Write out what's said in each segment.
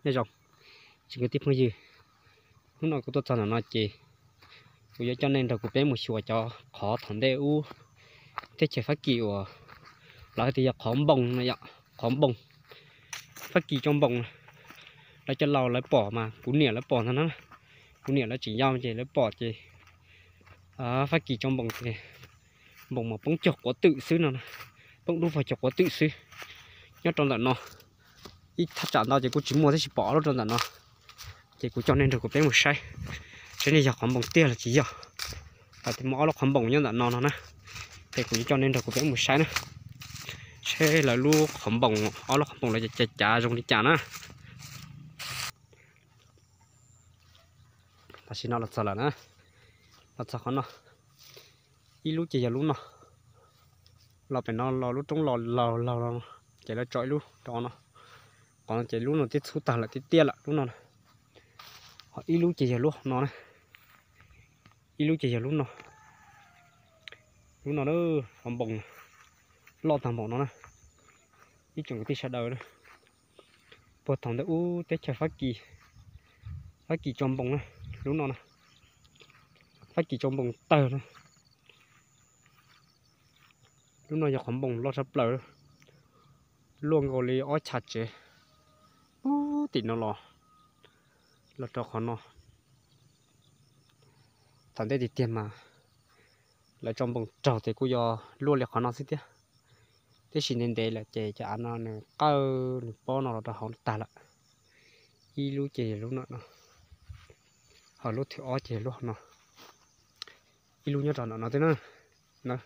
Nyob zoo tsoom kwv tij phooj ywg, hnub no kuv tuaj txog ntawm no ces kuv yuav coj nej nrog kuv peb mus xyuas cov qhov thaum ntej ub teb chaws Fab Kis uas lawv tias yog qhov npoos no yom, qhov npoos, Fab Kis tso npoos. Lawv cov laus lawv pom mas kuv niam lawv pom ntag na, kuv niam lawv tseem yau ces lawv pom ces Fab Kis tso npoos ces npoos mas poob cuag quav twm xwb no, poob dub vog cuag quav twm xwb. Nyob rau ntawm no ib thaj tsam ntau ces kuj tsis muaj tab sis pom ob lub rau ntawm no, ces kuv coj nej nrog kuv peb mus saib, saib nej yog qhov npoos tiag los tsis yog. Hais tias muaj ob lub qhov npoos nyob ntawm no no na, ces kuv yuav coj nej nrog kuv peb mus saib na, saib lawv lub qhov npoos, ob lub qhov npoos lawv cav cav zoo li cas na. Tam sim no los txog lawm na, los txog qhov no, ib lub ces yog lub no, los pem no los lub roob los laug laug los, ces lawv tso ib lub rau no, qhov no ces lub no twb txhub tag lawm tiag tiag lawm lub no. Ho ib lub ces yog lub no na, ib lub ces yog lub no, lub no na, qhov npoos loj tag npaum no na, ib tsoom kwv tij sawv daws na. Puag thaum ntawd ub teb chaws Fab Kis, Fab Kis tso npoos na, lub no na, Fab Kis tso npoos tawg na. Lub no yog qhov npoos loj tshaj plaws, luaj nkaus li ob chav tsev puag tim no los, los rau qhov no. Thaum ntej tiag tiag mas lawv tso npoos raug ces kuj yog luaj li qhov no xwb thiab, tiam sis ntev ntev lawm ces cov av no nws qawj nws pob no los rau hauv tag lawm. Ib lub ces yog lub no no, ho lub thib ob ces yog lub no, ib lub nyob rau ntawm no thiab na.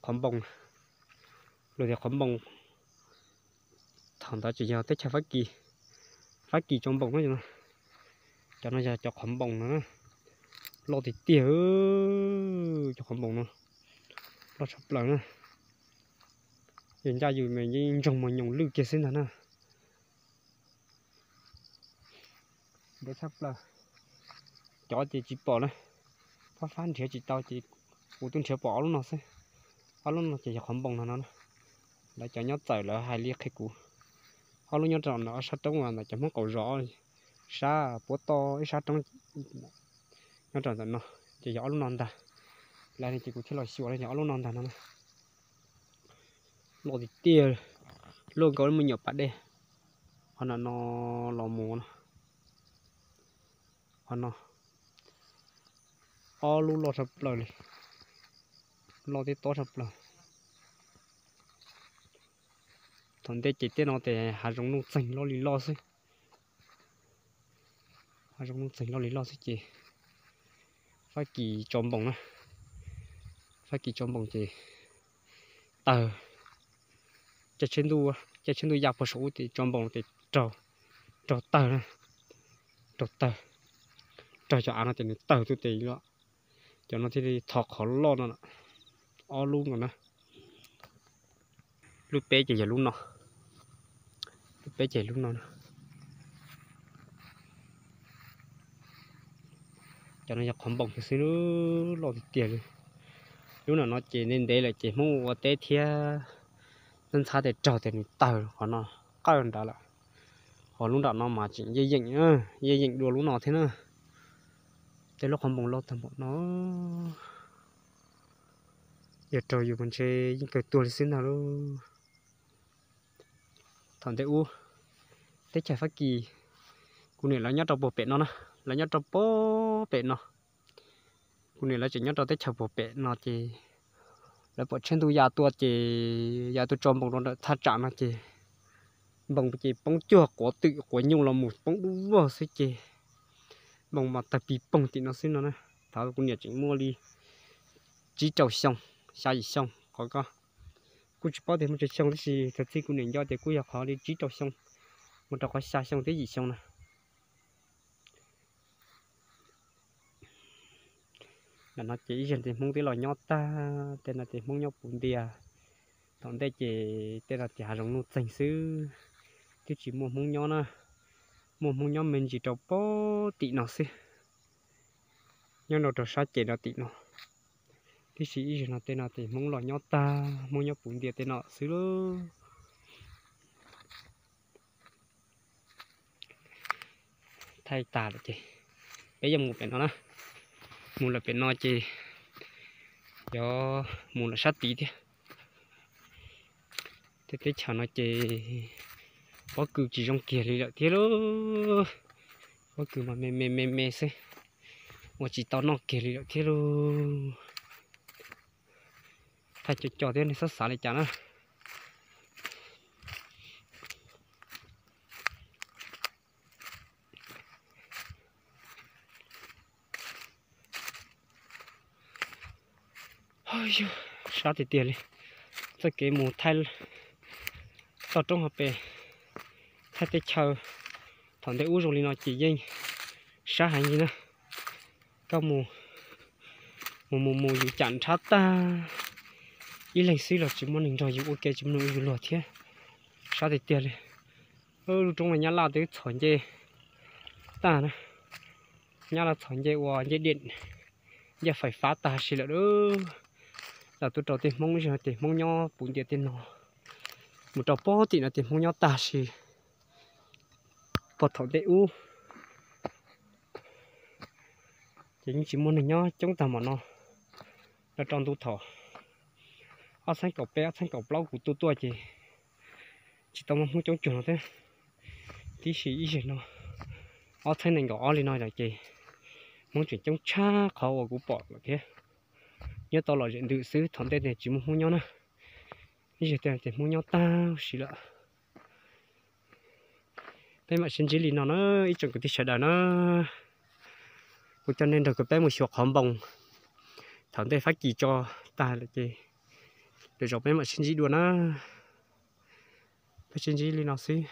Qhov npoos, luag tias qhov npoos thaum ntawd tseem yog teb chaws Fab Kis, Fab Kis tso npoos no. Cov no yog cov qhov npoos no na, loj tiag tiag, cov qhov npoos no loj tshaj plaws na. Yus ncaj yus mas yeej ntsoog mos nyoos lwj kiag xwb ntag na. Ntev tshaj plaws, cov ces tsis pom na, fab fab nrhiav tsis tau ces kuv twb nrhiav pom ob lub no xwb. Ob lub no ces yog qhov npoos no no, lawv cov nyob txawm lawv hais li qhia kuv. Ob lub nyob rau ntawm ob sab roob ntawm cov Hmoob qaum zos, sab puab toj ib sab roob nyob rau ntawm no, ces yog ob lub no ntag. Lawv no ces kuv thiaj los xyuas no yog ob lub no ntag no. Loj tiag tiag, luaj nkaus li me nyuam pas dej. Qhov no no los mus no, qhov no ob lub loj tshaj plaws li, loj tib tob tshaj plaws. Thaum ntej ces tej no ces hav zoov nuj txeeg loj li loj xwb, hav zoov nuj txeeg loj li loj xwb ces Fab Kis tso npoos na, Fab Kis tso npoos ces tawg, caij tsheb ntuj ya puag saum ub ces tso npoos ces raug, raug tawg, raug tawg, raug cov av no ces nws tawg tuaj ces cov no thiaj li tho qhov loj no, ob lub no na. Lub peb ces yog lub no, lub peb ces lub no. Cov no yog qhov npoos xwb, loj tiag tiag li. Lub no no ces ntev ntev lawm ces Hmoob ua teb thiab ntxhab ntxhab tes raug tes nws tawg qhov no qawj nrad lawm. Ho lub nram no mas tseem yeej yeem, yeej yeem dua lub no thiab na. Tej lub qhov npoos loj tag npaum no, yog raug yus mas ntshe yeej kawg tuag li xwb ntag lauj. Thaum ntej ub, teb chaws Fab Kis, kuv niam lawv nyob rau puag pem no na, lawv nyob rau puag pem no. Kuv niam lawv tseem nyob rau teb chaws puag pem no ces lawv pom tsheb ntuj ya tuaj ces ya tuaj tso npoos rau ntawm thaj tsam no ces npoos ces poob cuag quav twm quav nyuj los mus poob dub vog xwb ces npoos mas tawg pig poog tim no xwb no na. Thaum kuv niam tseem muaj li tsib rau xyoo, xya yim xyoo qhov ko, kuj tsis paub tias muaj tsawg xyoo tab sis thaum txij kuv niam nco ces kuj yog qhov li tsib rau xyoo mus rau qhov xya xyoo thiab yim xyoo na. Ntawm no ces ib zag ntawm Hmoob twb los nyob tag, tej no ces Hmoob nyob puv ntias. Thaum ntej ces tej no ces hav zoov nuj txeeg xwb, twb tsis muaj Hmoob nyob na, muaj Hmoob nyob me ntsis rau puag tim no xwb, nyob rau rau sab ceg rau tim no. Tiam sis ib zag no tej no ces Hmoob los nyob tag, Hmoob nyob puv ntias tej no xwb lauj. Thaij tag lawm ces peb yuav mus pem no na. Mus lawm pem no ces yuav mus lawm sab tid thiab. Tej teb chaws no ces pob kws tsis zoo kiag li lawm thiab lauj. Pob kws mas me me me me xwb, ua tsis tau noj kiag li lawm thiab lauj. Thaij co co thiab nej txhob xav li cas na. Sab tiag tiag li. Txoj kev mus thaij toj roob hauv pes, thaij teb chaws thaum ntej ub zoo li no ces yeej sab heev li na. Koj mus, mus mus mus yus cam nrhab tag, ib leeg xwb los tsis muaj neeg nrog yus ua ke, tsis muaj neeg ua yus luag thiab. Sab tiag tiag li. Lub roob no nyab laj twb txhom ncej tag na. Nyab laj txhom ncej ua ncej diam, ncej fais fab tag si lawm. Los tuaj rau tej Hmoob zej no ces Hmoob nyob puv ntias tej no, mus rau pog tim no ces Hmoob nyob tag si. Puag thaum ntej ub ces yeej tsis muaj neeg nyob coob tag npaum no. Los rau ntu thaum ob txhiab kaum peb ob txhiab kaum plaub kuv tuaj tuaj ces tsis tau muaj Hmoob coob cuag no thiab. Tiam sis ib zaug no, ob txhiab nees nkaum ob li no lawm ces Hmoob tseem coob tshaj qhov uas kuv pom lawm thiab. Nyob tau lom zem ntws xwb, thaum ntej tias tsis muaj Hmoob nyob na. Ib zaug tias Hmoob nyob tag si lawm. Peb mam sib ntsib li no na, ib tsoom kwv tij sawv daws na. Kuv coj nej nrog kuv peb mus xyuas qhov npoo thaum ntej Fab Kis tso tag lawm ces lwm zaus peb mam sib ntsib dua na. Peb sib ntsib li no xwb.